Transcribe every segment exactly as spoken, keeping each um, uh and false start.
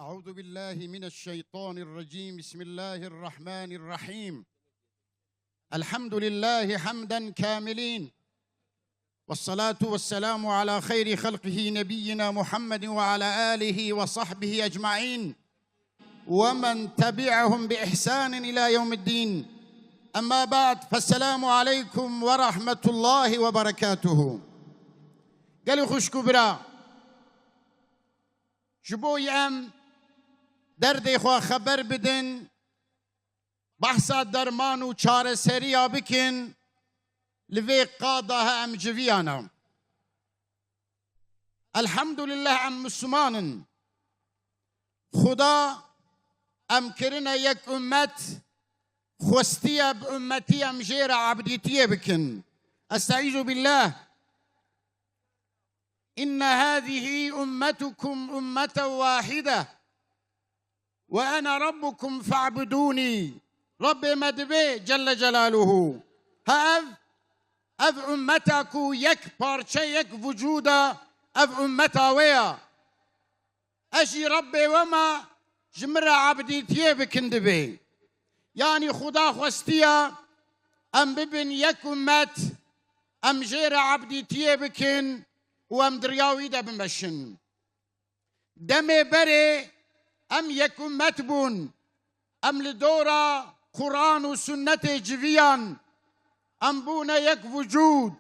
أعوذ بالله من الشيطان الرجيم. بسم الله الرحمن الرحيم. الحمد لله حمدا كاملين. والصلاة والسلام على خير خلقه نبينا محمد وعلى آله وصحبه أجمعين ومن تبعهم بإحسان إلى يوم الدين. أما بعد، فالسلام عليكم ورحمة الله وبركاته. Gelî xwişk û bira, ji bo em derdê xwe xeber bidin, behsa derman û çareseriya bikin, li vê qada he em civiyana. Elhamdulillah em Misliman in. Xuda em kirine yek ummet, xwestiye bi ummetî em jê re ebdîtiyê bikin. Estaizu billah. إن هذه أمتكم أمة واحدة وأنا ربكم فاعبدوني. Rabbê me dibê Celle Celaluhu. Ha ev, ev ummeta ku yek parçe, yek vucuda ev ummeta wê ya. Ez jî Rabbê we me ji min re ebdîtiyê bikin dibê. Yanî Xuda xwestiya em bibin yek ummet, em jê re ebdîtiyê bikin û em di riya wî de bimeşin. Demê berê em yek ummet bûn. Em li dora Quran û Sunnetê civiyan. Em bûne yek vucûd.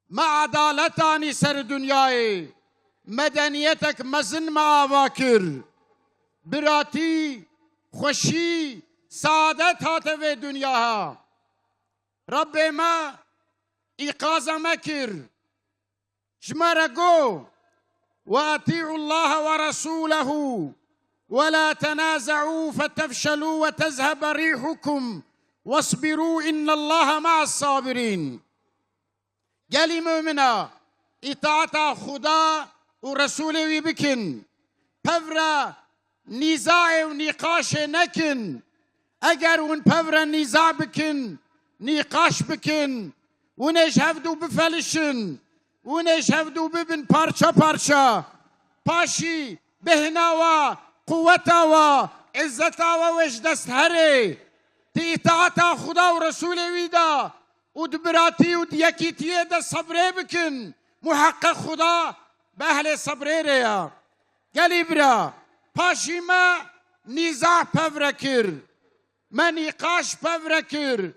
Me edalet anî ser dinyayê. Medeniyetek mezin me ava kir. Biratî, xweşî, saadet hate vê dinyaya. Rabbê me îqaza me kir. Ji me re got, وأطيعوا الله ورسوله ولا تنازعوا فتفشلوا وتذهب ريحكم واصبروا إن الله مع الصابرين. Gelî mumina, îtaeta Xuda û Resûlê wî bikin. Pevre nîzaê û nîqaşê nekin. Eger hûn pevre nîza bikin, nîqaş bikin, hûn ê ji hevdû bifelişin, hûn ê ji hevdû bibin parça parça. Paşî bêhna we, quweta we, îzzeta we wê ji dest herê. Di îtaeta Xuda û Resûlê wî de û di biratî û di yekîtiyê de sebrê bikin. Muheqeq Xuda bi ehlê sebrê re ya. Gelî bira, paşî me nîza pevre kir. Me nîqaş pevre kir.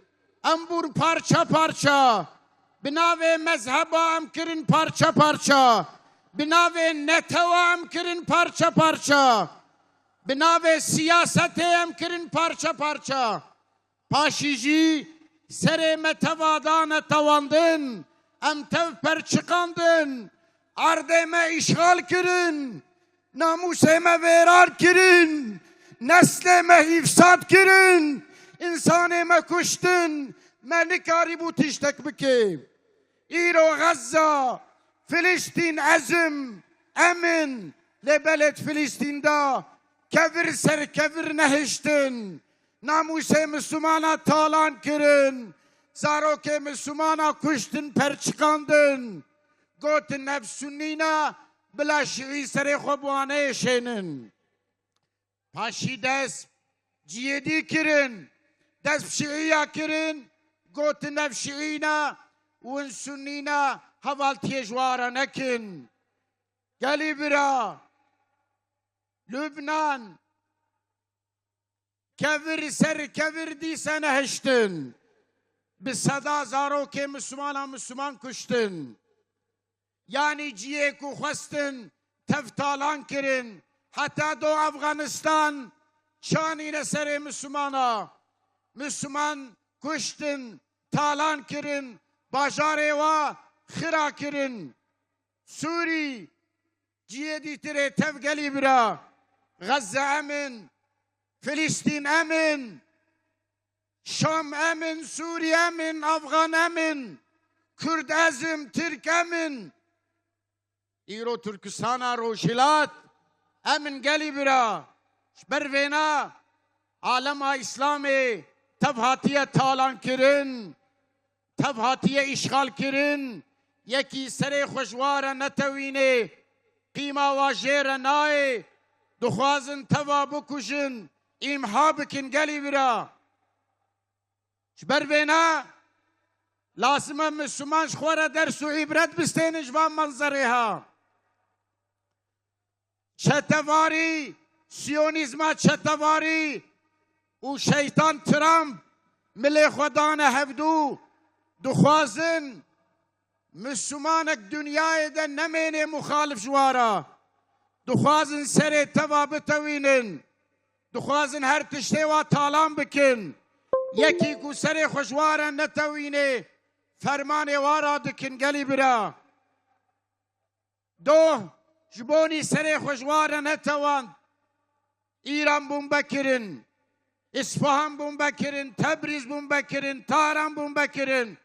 Em bûn parça parça. Bi navê mezheba em kirin parça parça. Bi navê netewa em kirin parça parça. Bi navê siyasetê em kirin parça parça. Paşî jî serê me teva dane tewandin, em tev perçiqandin, erdê me îşxal kirin, namûsê me vêrar kirin, neslê me îfsad kirin, însanê me kuştin, me nikarîbû tiştek bike. Îro Xezza, Filistîn ezim, em in, lê belê di Filistîn de kevir ser kevir nehiştin. Namûsê Mislimana talan kirin. Zarokê Mislimana kuştin, perçiqandin. Gotin ev Sunnî ne, bila Şiî serê xwe bi wan neyêşênin. Paşî dest cihêdî kirin. Dest bi Şiîya kirin. Gotin ev Şiî ne, hûn Sunnî ne, hevaltiyê ji wan re nekin. Gelî bira, Lubnan, kevir ser kevir dîse nehiştin. Bi seda zarokê Mislimana Misliman kuştin. Yanî cihê ku xwestin tev talan kirin. Heta do Afganistan çanîne serê Mislimana. Misliman kuştin, talan kirin, bajarê wa xira kirin. Sûrî, cihê dîtirê tev gelî bira. Xezze em in, Filistîn em in, Şam em in, Sûrî em in, Afgan em in, Kurd ez im, Tirk em in. Îro Tirkistana Rojhilat em in gelî bira. Ji ber vêna alema Îslamê tev hatiye talan kirin. Tev hatiye îşxal kirin, yekî serê xwe ji wa re netewînê, qîma wa jê re nayê, Dixwazin teva bikujin, îmha bikin gelî bira. Ji ber vêne lazim e Misliman ji xwe re ders û îbret bistênin ji van menzerê ha. Çetevarî, siyonîzma çetevarî û şeytan Trump milê xwe dane hevdû, dixwazin Mislimanek dinyayê de nemênê muxalif ji wa re. Dixwazin serê teva bitewînin. Dixwazin her tiştê wa talan bikin. Yekî ku serê xwe ji wa re netewînê, fermanê wa radikin gelî bira. Doh ji bonî serê xwe ji wa re netewand. Îran bombe kirin, Îsfahan bombe kirin, Tebrîz bombe kirin, Tahran bombe kirin.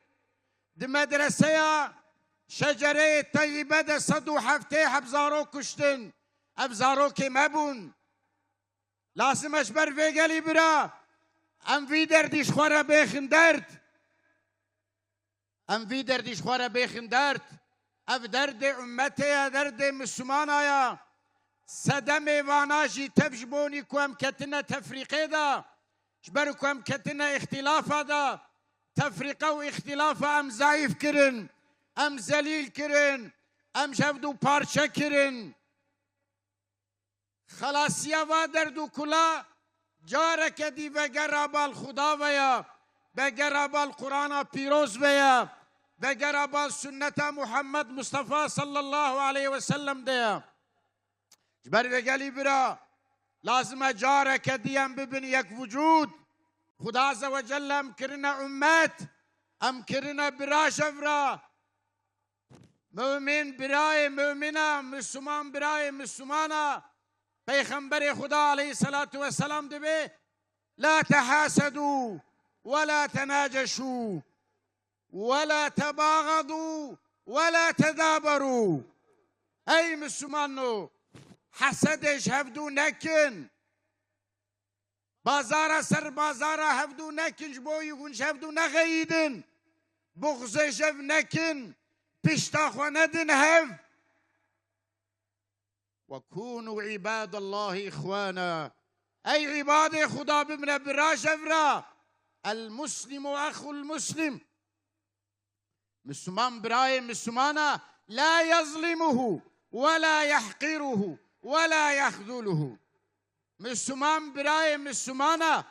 Di medreseya Şecereyê Teyyibe de sed û heftê heb zarok kuştin. Ev zarokê me bûn. Lazim e ji ber vê gelî bira em vî derdî ji xwe re bêxin derd. Em vî derdî ji xwe re bêxin derd. Ev derdê ummetê ye, derdê Mislimana ye. Sedemê vana jî tev ji bonî ku em ketine tefrîqê de, ji ber ku em ketine îxtîlafa de, tefrîqe û îxtîlafa em zayîf kirin, em zelîl kirin, em ji hev du parçe kirin. Xelasiya va derd û kula careke dî vegera bal Xuda ve ya, vegera bal Qur'ana pîroz ve ya, vegera bal sunneta Muhammed Mustafa sallallahu aleyhi ve sellem de ya. Ji ber vê gelî bira, lazim e careke dî em bibin yek vucûd. Xuda Azze ve Celle em kirine ummet, em kirine bira ji hev re. Mumin birayê mumina, Misliman birayê Mislimana, Peyxemberê Xuda aleyhisselatu vesselam dibê, "La tehasedû, ve la tenaceşû, ve la tebaxadû, ve la tedaberû." Ey Mislimano, hesedê ji hevdû nekin. Bazara ser bazara hevdû nekin, ji bo yî hûn ji hevdû nexeyîdin. Buxzê ji hev nekin, pişta xwe nedin hev. "Ve kûnû îbadallahî îxwana." Ey îbadê Xuda, bibine bira ji hev re. El muslimu exul muslim. Misliman birayê Mislimana, la yezlimuhu ve la yehqiruhu ve la yexzuluhu. Misliman birayê Mislimana,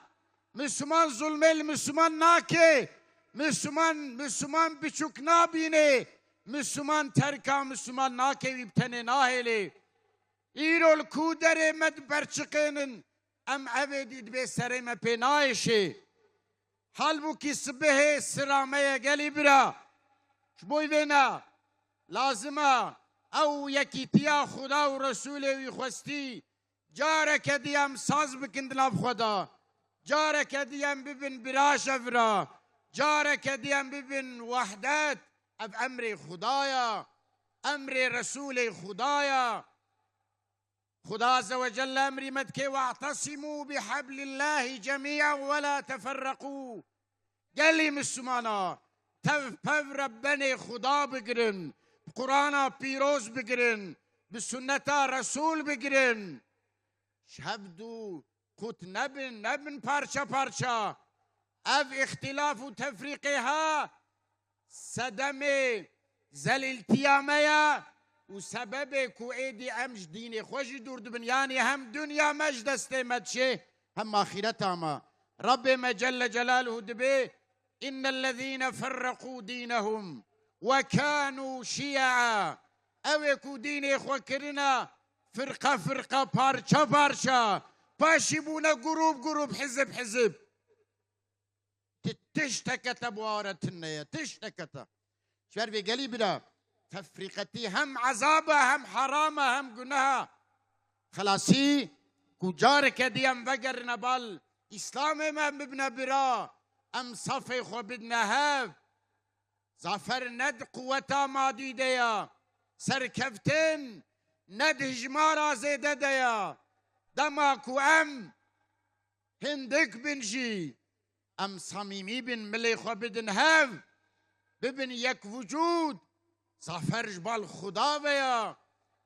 Misliman zulmê li Misliman nake, Misliman, Misliman biçûk nabîne, Misliman terka Misliman nake, wî bi tenê nahêle. Îro li ku derê me diperçiqênin, em evê dî dibê serê me pê nayêşê. Halbûkî sibihê sira me ye gelî bira. Ji bo vê ne lazim e ew yekîtiya Xuda û Resûlê wî xwestî careke dî em saz bikin di nav xwe de. Careke dî em bibin bira ji hev re. Careke dî em bibin wehdet. Ev emrê Xuda ye. Emrê Resûlê Xuda ye. Xuda Azze ve Celle emrî me dike, "We'tesimû bi heblillahî cemî'en ve la teferreqû." Gelî Mislimana, tev pev re benê Xuda bigirin, bi Qur'ana pîroz bigirin, bi sunneta Resûl bigirin. Ji hevdû qut nebin, nebin parça parça. Ev îxtîlaf û tefrîqê ha, sedemê zelîltiya me ye û sebebê ku êdî em ji dînê xwe jî dûr dibin, yanî hem dinya me ji destê me diçê, hem axîreta me. Rebbê me Celle Celaluhu dibê, "Innellezîne ferreqû dînehum ve kânû şî'a." Ew ê ku dînê xwe kirine firqe firqe, parça parça, paşî bûne grûp grûp, hizib hizib. Ti-, tişteke te bi ware tune ye, tişteke te. Ji ber vê gelî bira, tefrîqetî hem ezab e, hem heram e, hem guneh e. Xelasî, ku careke dî em vegerine bal Îslamê me, em bibine bira, em safê xwe bidine hev. Zafer ne di quweta madî de ye, serkeftin ne di hijmara zêde de ye. Dema ku em hindik bin jî, em samîmî bin, milê xwe bidin hev, bibin yek vucûd. Zafer ji bal Xuda ve ya.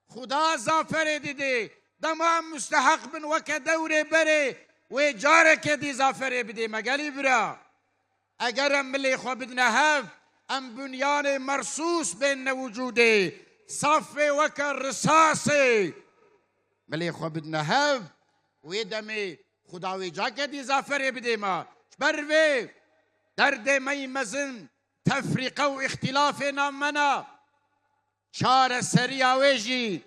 Xuda zaferê didê. Dema em musteheq bin weke dewrê berê wê careke dî zaferê bidê me gelî bira. Eger em milê xwe bidine hev, em bunyanê mersûs bên ne wicûdê, saf bê weke risasê. Milê xwe bidine hev, wê demê Xuda wê cake dî zaferê bidê me. Ji ber vê derdê me yî mezin tefrîqe û îxtîlafê nav me ne. Çareseriya wê jî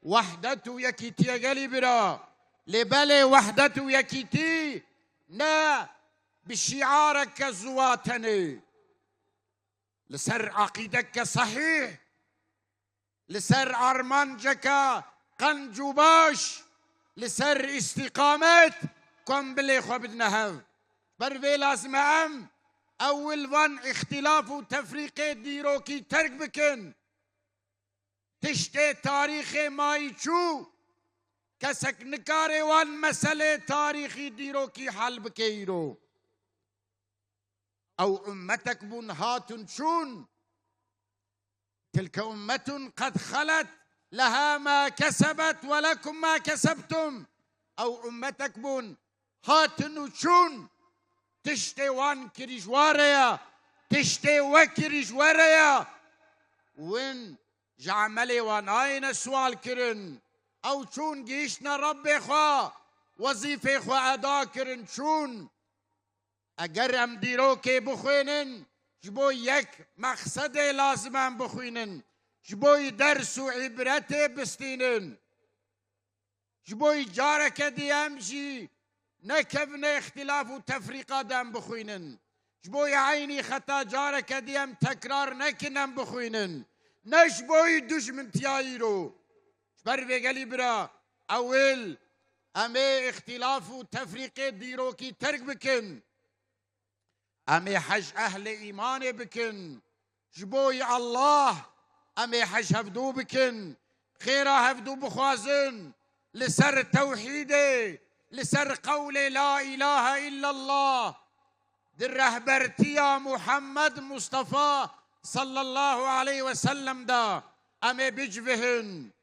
wehdet û yekîtî ye gelî bira. Lê belê wehdet û yekîtî ne bi şiareke ziwa tenê. Li ser eqîdeke sehîh, li ser armanceke qenc û baş, li ser îstîqamet ku em bilê xwe bidine hev. Ber vê lazim e em ewil van îxtîlaf û tefrîqê dîrokî terk bikin. Tiştê tarîxê mayî çû, kesek nikare wan meselê tarîxî dîrokî hel bike îro. Ew ummetek bûn hatin çûn. Tilke ummetun qed xelet, leha ma kesebet ve lekum ma kesebtum. Ew ummetek bûn hatin û çûn. Tiştê wan kirî ji wa re ye, tiştê we kirî ji we re ye. Win ji emelê wan nayêne siwal kirin. Ew çûn gihîştine Rebbê xwe, wezîfê xwe eda kirin, çûn. Eger em dîrokê bixwînin, ji bo yek mexsedê lazim em bixwînin, ji bo yî ders û îbretê bistînin. Ji bo yî careke dî em jî nekevine îxtîlaf û tefrîqa de em bixwînin. Ji bo yî eynî xeta careke dî em tekrar nekin em bixwînin. Ne ji bo yî dujmintiya îro. Ji ber vê gelî bira, ewil em ê îxtîlaf û tefrîqê dîrokî terk bikin. Em ê hej ehlê îmanê bikin. Ji bo yî Allah em ê hej hevdû bikin. Xêra hevdû bixwazin. Li ser tewhîdê, li ser qewlê la îlahe illallah. Di rehbertiya Muhammed Mustafa sallallahu aleyhi ve sellem de em ê bicivihin.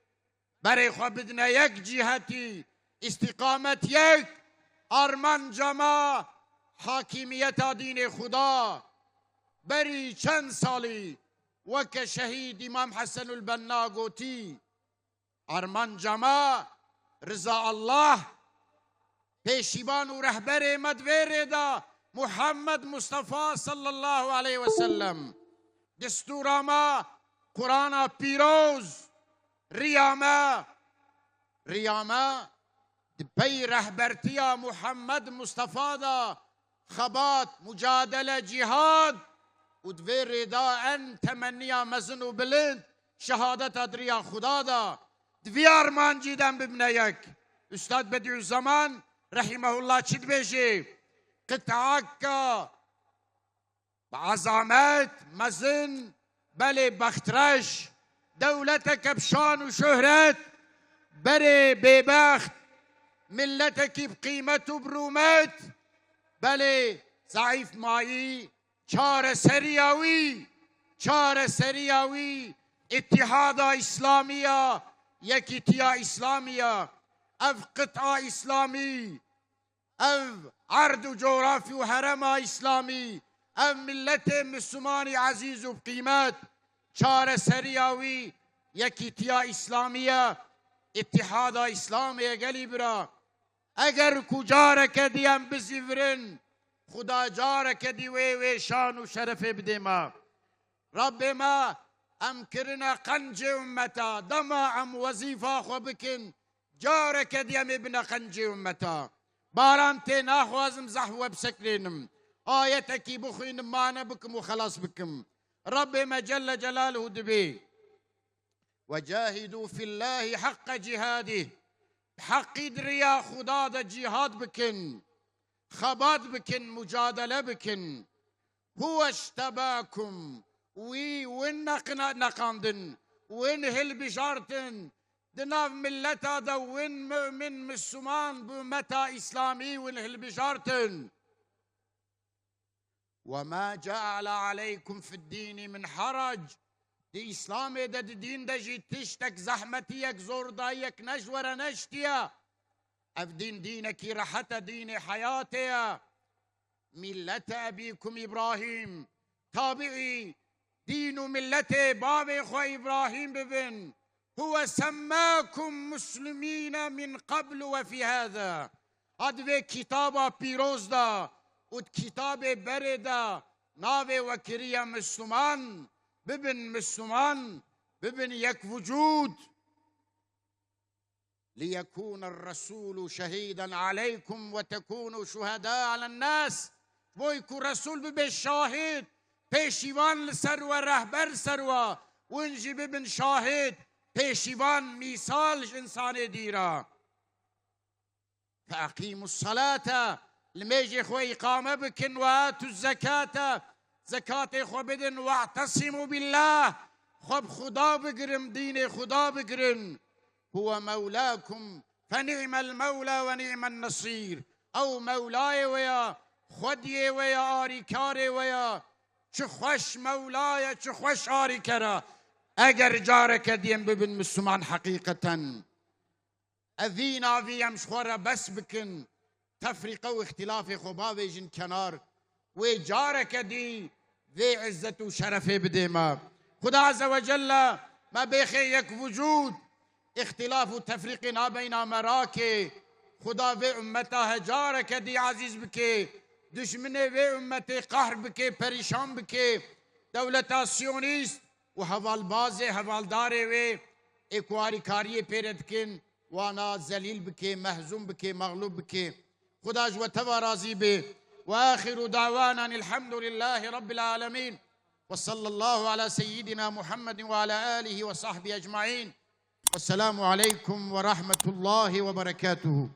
Berê xwe bidine yek cîhetî, îstîqamet yek, armanca me hakîmiyeta dînê Xuda. Berî çend salî weke şehîd Îmam Hesenul Benna gotî, armanca me riza Allah, pêşîban û rehberê me di vê rê de Muhammed Mustafa sallallahu aleyhi ve sellem. Destûra me Qur'ana pîroz, riya me, riya me di pey rehbertiya Muhammed Mustafa de xebat, mucadele, cîhad û di vê rê de en temenniya mezin û bilind şehadeta di riya Xuda de. Di vî armancî de em bibine yek. Ustad Bedîuzzeman rehîmehullah çi dibêje? Qit'aka bi ezamet, mezin, belê bextreş, dewleteke bi şan û şohret, berê bêbext, milletekî bi qîmet û bi rûmet, belê zeîf mayî, çareseriya wî, çareseriya wî, îtîhada Îslamî ya, yekîtiya Îslamî ya. Ev qit'a Îslamî, ev erd û cografî û herema Îslamî, ev milletê Mislimanî ezîz û bi qîmet, çareseriya wî, yekîtiya Îslamî ye, îtîhada Îslamê ye gelî bira. Eger ku careke dî em bizîvirin, Xuda careke dî wê, wê şan û şerefê bidê me. Rabbê me, em kirine qencê ummeta, dema em wezîfa xwe bikin, careke dî em ê bine qencê ummeta. Baran tê, naxwazim zehf we bisekinînim. Ayetekî bixwînim, mane bikim û xelas bikim. Rabbê me Celle Celaluhu dibê: "Ve cahidû fillâhi haqqa cihadih." Bi heqî di riya Xuda de cîhad bikin, xebat bikin, mucadele bikin. "Huwe ictebakum." Wî win neqina-, neqandin, win hilbijartin. Di nav milleta de win mu'min, Misliman, bi ummeta Îslamî win hilbijartin. "Ve ma ceale aleykum fid-dîni min harac." Di Îslamê de, di dîn de jî tiştek zehmetiyek, zordayiyek ne ji we re neştiye. Ev dîn dînekî rehet e, dînê heyatê ye. Millete ebîkum Îbrahîm, tabiî dîn û milletê bavê xwe Îbrahîm bibin. Huwe semmâkum muslimîne min qablu ve fî hâzâ. Ha di vê kitaba pîroz de û di kitabê berê de navê we kiriye Misliman. Bibin Misliman, bibin yek vucûd. لِيَكُونَ الرَّسُولُ شَهِيدًا عَلَيْكُمْ وَتَكُونُوا شُهَدَاءَ عَلَى النَّاسِ. Boy ku Resul bibe şahid, pêşîvan li ser we, rehber li ser we, û hûn jî bibin şahid, pêşîvan, mîsal ji insanê dî re. فَأَقِيمُوا الصَّلَاةَ, limêjê xwe îqame bikin, وَآتُوا الزَّكَاةَ, zekatê xwe bidin, وَاعْتَصِمُوا بِاللّٰهِ, xwe bi Xuda bigirin, dînê Xuda bigirin. هُوَ مَوْلَاكُمْ فَنِعْمَ الْمَوْلَى وَنِعْمَ النَّصِيرُ. Ew Mewlayê we ya, xwediyê we ya, arîkarê we ya. Çi xweş Mewla ye, çi xweş arîker e. Eger careke dî em bibin Misliman heqîqeten, evîn avî em ji xwe re bes bikin, tefrîqe û îxtilafê xwe bavêjin kenar, wê careke dî vê izzet û şerefê bidê me. Xuda Azze ve Celle me bêxê yek vucûd, îxtilaf û tefrîqê nabeyna me rakê. Xuda vê ummeta he careke dî ezîz bike, dijminê vê ummetê qahr bike, perîşan bike, dewleta siyonîst û hevalbazê, hevaldarê wê ê ku harîkariyê pê re dikin, wana zelîl bike, mehzûn bike, mexlûb bike. Xuda ji we teva razî be. وآخر دعوانا أن الحمد لله رب العالمين. وصلى الله على سيدنا محمد وعلى آله وصحبه أجمعين. والسلام عليكم ورحمة الله وبركاته.